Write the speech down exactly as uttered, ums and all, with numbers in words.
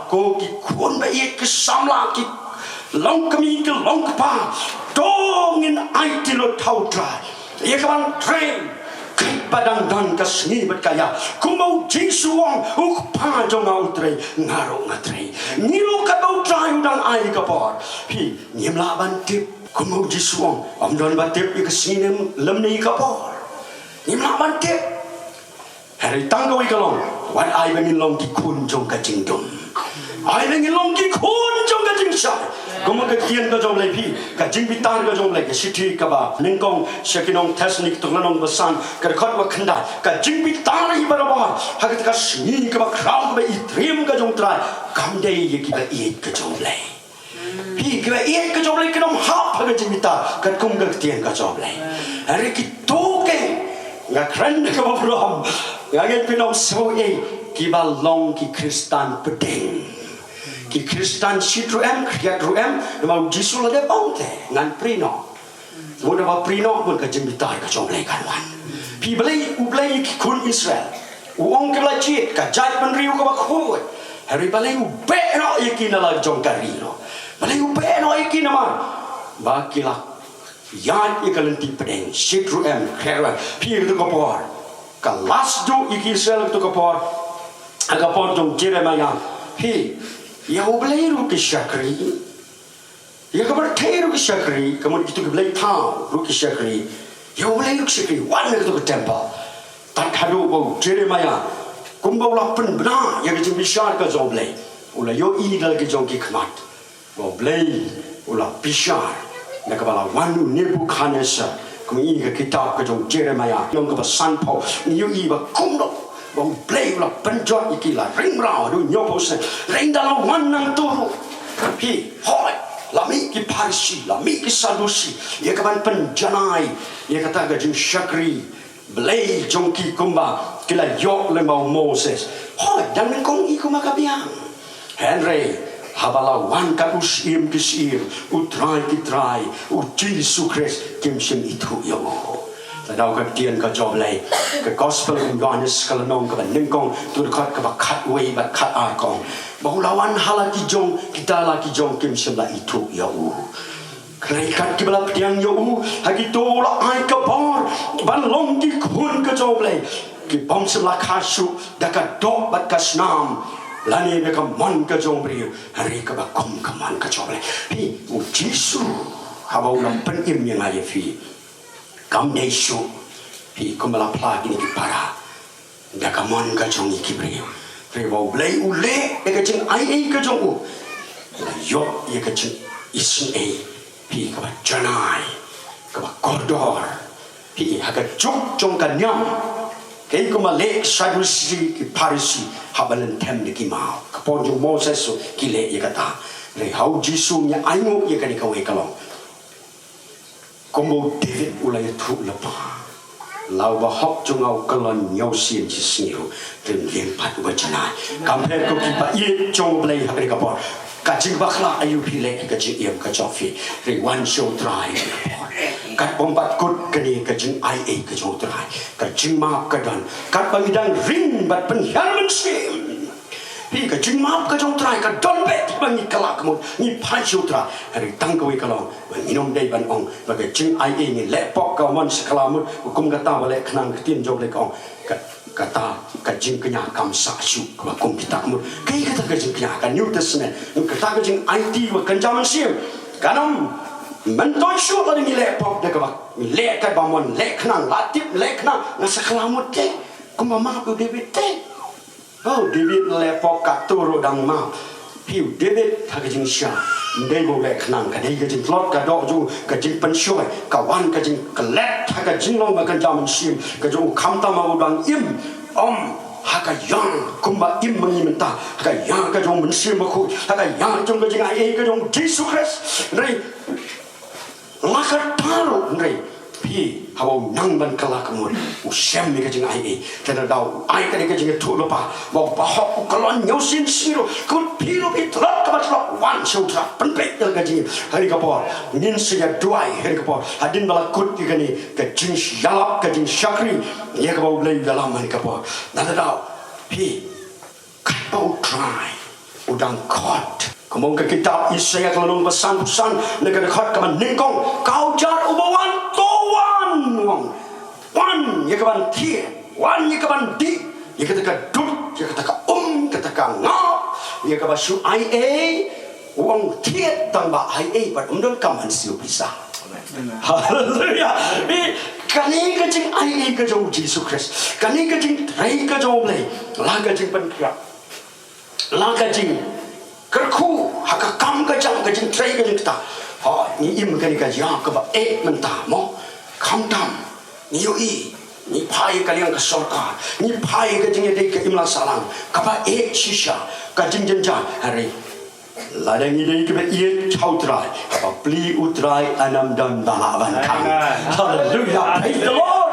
Ko ki khun ba ïeit ki samla, ki longkmie ki longkpa, to ngin aiti lut ha U Trai ïa ka ban trei katba dang don ka sngi bad ka ïa. Kumba U Jisu u ong, U Kpa jong nga u trei, nga ruh nga trei. Ngi ruh katba U Trai u dang ai ka por. Phi, ngim lah ban tip. Kumba U Jisu u ong, ym don ba tip ïa ka sngi ne lymne ka por. Ngim lah ban tip. Hynrei tang kawei ka long, wat ai ba ngin long ki khun jong ka jingdum. Ai ba ngin long ki khun jong ka jingshai. Kumba ka ktien ka jong U Blei, phi, ka jingbitar ka jong U Blei, ka shithi kaba nyngkong sha ki nong Thessalonika, ka lynnong ba san, ka dkhot ba khyndai. Ka jingbitar hi barabor ha kata ka sngi kaba khraw kaba itriem ka jong U Trai, kam dei ïa kiba ïeit ka jong U Blei. Phi, kiba ïeit ka jong U Blei kin ym hap ha ka jingbitar katkum ka ktien ka jong U Blei. Hynrei kito ki, nga kren da kaba burom, nga ngeit phin ym sngew ei, kiba long ki Khristan pdeng. Ki Khristan shit ruh em, khriat ruh em, namar U Jisu u la dep ong te, ngan prie noh. Bad haba prie noh, bad ka jingbitar ka jong U Blei kan wan. Phi, Blei, U Blei ïa ki khun Israel u ong ki la jied, ka jaitbynriew kaba khuid. Hynrei balei u beh noh ïa ki na la jong ka ri noh? Balei u beh noh ïa ki namar ba ki la ïaid ïa ka lynti pdeng, shit ruh em, khriat ruh em. Phi, ha kato ka por, ka la sdang ïa ki Israel ha kato ka por, ha ka por jong Jeremiah. Phi, ïa U Blei ruh ki shakri. Ïa ka pyrthei ruh ki shakri, ka mut kito ki blei thaw ruh ki shakri. Ïa U Blei ruh ki shakri, wan na kato ka temple. Tad haduh ba u Jeremiah, kumba u la pynbna ïa ka jingbishar ka jong U Blei, u la ïohi da la ki jong ki khmat ba U Blei u la bishar na kaba la wan u Nebukhadnessar. Kumba ngi i ha ka kitab ka jong Jeremiah, lynnong kaba sanphew, ngi ïohi ba kumno ba U Blei u la pynjot ïa ki, la ring mraw haduh hynñiewphew snem. Hynrei ynda la wan nangto ruh, phi, hooid, la mih ki Pharisi, la mih ki Sadusi ïa ka ban pynjanai ïa kata ka jingshakri Blei jong ki kumba ki la ïoh lyngba u Moses. Hooid, dang nyngkong i kumba ka biang. Hynrei haba la wan kat u Syiem ki syiem, u Trai ki trai, u Jisu Khrist, kim shym ithuh ïa u. Lada ka ktien ka jong U Blei, ka Gospel u Ïoannis ka lynnong kaba nyngkong, ka dkhot kaba khatwei bad khatar ka ong ba u la wan ha la ki jong, kita la ki jong kim shym la ithuh ïa u. Hynrei kat kiba la pdiang ïa u, ha kito u la ai ka bor ban long ki khun ka jong U Blei, ki bym shym la kha shuh da ka doh bad ka snam lane da ka mon ka jong u briew, hynrei kaba kum ka mon ka jong U Blei. Phi, u Jisu haba u la pynim ïa nga ïa phi, kam dei shuh, phi, kumba la phla kine ki para da ka mon ka jong ngi ki briew. Hynrei ba U Blei u leh da ka jingaiei ka jong u, la ïoh ïa ka jingisynei, phi, kaba janai, kaba kordor, phi, ha ka juk jong ka niam. Kaei kumba leh ki Sadusi, ki Pharisi, haba lynthem da ki maw, ka por jong u Moses ruh ki leh ïa kata. Hynrei ha u Jisu ngi ainguh ïa kane kawei ka long. Kumba u David u la ïathuh lypa, la u bahok jong nga u kyllon hynñiew sien shi sngi ruh, hynrei ym pat u ba janai. Kam pher ko ki ba ïeit jong U Blei ha kane ka por. Ka jingbakla aïu phi leh ka jingim ka jong phi, hynrei wan sha U Trai ha kane ka por. Kat bym pat kut kane ka jingaiei ka jong U Trai, ka jingmap ka don. Katba ngi dang ring bad pynhiar mynsiem, phi, ka jingmap ka jong U Trai ka don beit ba ngi kylla ka mut, ngi phai sha U Trai. Hynrei tang kawei ka long ba ngin ym dei ban ong ba ka jingaiei, ngin leh pop ka mon sa kylla mut, ba kum kata ba leh khnang, ka ktien jong U Blei ka ong, ka, kata ka jingkñia kam sah shuh kaba kum kita ka mut. Kaei kata ka jingkñia? Ka New Testament, kata ka jingaiti ba kynja mynsiem kan ym myntoi shuh lada ngi leh pop da kaba, leh katba mon, leh khnang, la tip leh khnang, nga sa kylla mut te, kumba map u David te. Oh, David leh pop katto ruh dang map. Phi, u David ha ka jingshisha ym dei ba u leh khnang, ka dei ka jingtlot ka doh jong u, ka jingpynshoi, ka wan ka jingklet ha ka jinglong ba kynja mynsiem ka jong u, khamtam haba u dang im. Ym ha ka ïa kumba im ma ngi mynta, ha ka ïa ka jong u Mynsiem Bakhuid, ha ka ïa jong ka jingaiei ka jong u Jisu Khrist. Hynrei la kata ruh, hynrei phi, haba u nang ban kylla ka mut, u shem ïa ka jingaiei. Te na daw u ai kane ka jingïathuhlypa ba u bahok u kyllon hynñiew sien shi sngi ruh, ka mut phi ruh phi tlot kaba tlot, wan sha U Trai, pynbeit ïa la ka jingim. Ha kane ka por ngin sa ïa duwai ha kane ka por, hadien ba la kut ïa kane ka jingïalap, ka jingshakri ïa kaba U Blei u ïalam ha kane ka por. Na daw phi, katba U Trai u dang khot. Kumba ong ka kitab Isaiah ka lynnong ba sanphew san, na ka dkhot kaba nyngkong, ka ujar uba wan, to wan, u ong. Wan ïa ka ban thied, wan ïa ka ban dih, ïa kata ka dud, ïa kata ka um, kata ka ngap, ïa kaba shu ai ei, u ong thied tang ba ai ei, bad ym don kam ban siew pisa. Haleluya. Kane ka jingai ei ka jong u Jisu Khrist, kane ka jingtrei ka jong u Blei, la ka jingpynkylla, la ka jingkyrkhu ha ka kam ka jong ka jingtrei ka jong kata. Ha, ngi im kane ka ïa kaba eh mynta mo. Khamtam ngi ïohi, ngi phai ka liang ka sorkar, ngi phai ka jingïadei ka imlang sahlang, kaba eh shisha ka jingjynjar. Hynrei lada ngi dei kiba ïeit ha u Trai, haba plie u Trai, ynnym don ba lah ban khang. Haleluya. Praise the Lord.